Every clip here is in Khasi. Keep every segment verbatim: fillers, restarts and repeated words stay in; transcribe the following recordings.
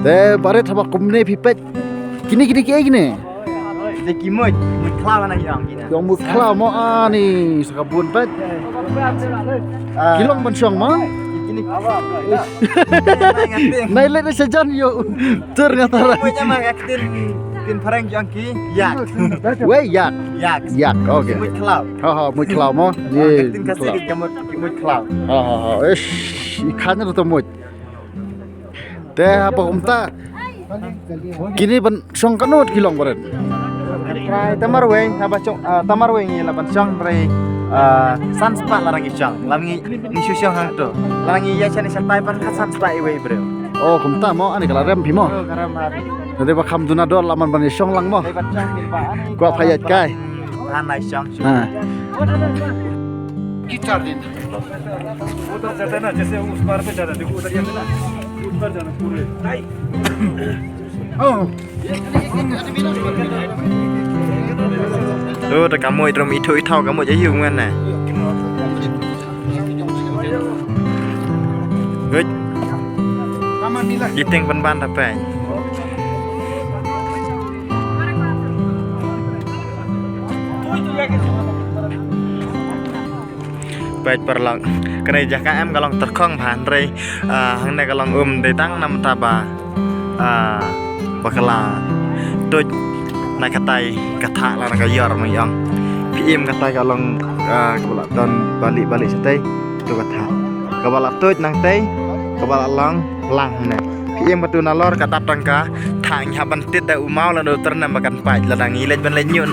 Te barit haba kumne phi peit. Kine kine kiei kine. Te ki mut, mut khlaw na ki ong kine. Ki ong mut khlaw mo ani sa ka bun peit. Ki long ban shong mo. Kine. Nai le sa jan yo. Tur nga tara. Mut ïa ma ka ktien, ktien phareng ki ong ki yak. Wei yak. Yak. Yak, okay. Mut khlaw. Ha ha, mut khlaw mo. Ye. Ktien Khasi ki mut, ki mut khlaw. Ha ha ha. Ish, i khan na to mut. Te haba kumta kine ban shong katno ki long barit. Trai tamar weng haba shong, ah, tamar weng ngi la ban shong rai, ah, san spah la ngi shong. La ngi ngi shu shong hangto. La ngi ïa shane shatai ban ka san spah iwei briew. Oh, kumta mo ani ka la rem phi mo. Oh, ka rem ha. Te ba kham duna dor la man ban shong lang mo. Te ban shong phi ba ani. Kwah pha ïaid kai. Han lai shong. Ha. उधर जाता है ना, जैसे उस पार पे जाता है, देखो उधर जाता है ना, उस पार जाना पूरे। Oh. Oh, ta ka mut rum ithuh ithaw ka mut ïa ïu ngan na. Good. Iteng ban ban ta pei. Peit paralok. Kane jaka em ka long tyrkhong bha hynrei, ah, hangne ka long um dei tang namar ba, ah, ba ka la tuid na katai ka thah lane ka ïor ma ïong. Phi im katai ka long, ah, kaba la don bali bali shatei tu ka thah. Kaba la tuid nangtei kaba la long lang hangne. Phi im katu nalor ka dap tang ka thah ngi hap ban tied da u maw lane u tyrnem ba kan pait lada ngi leit ban leit ñiut.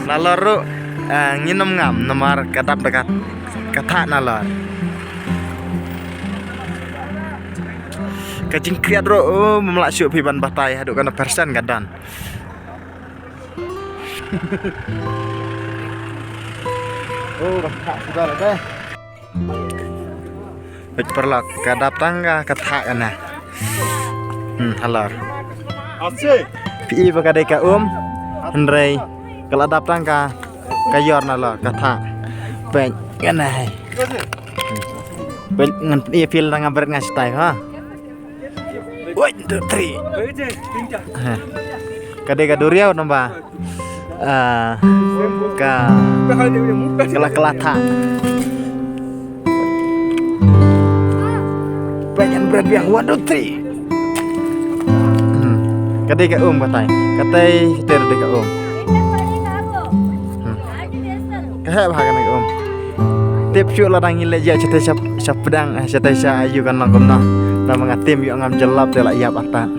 Nalor ruh, ah, ngin ym ngam namar ka dap da ka, ka thah nalor. Ka jingkhriat ruh, oh, mem lah shuh phi ban batai haduh katno persen ka don. Oh, ka thah suda lada. Peit paralok, ka dap tang ka, ka thah kane. Hmm, halor. Phi i ba ka dei ka um, hynrei ka la dap tang ka, ka ïor nalor, ka thah. Peit kane. Peit ngan i pil nang bret nga stai ha. One, two, three. Ha. Ka dei ka duriaw namba. Ah, ka, ka la, ka la thah. Peit ngan bret biang, one, two, three. Hmm. Ka dei ka um katai. Katai, katai dei ka um. Hmm. Ka heh bha kane ka um. Tip shuh lada ngi leit ïa shatai sha, sha pdeng, eh, shatai sha ïu kan long kumno. Namar nga tim ïoh ngam jyllop te la ïap artat.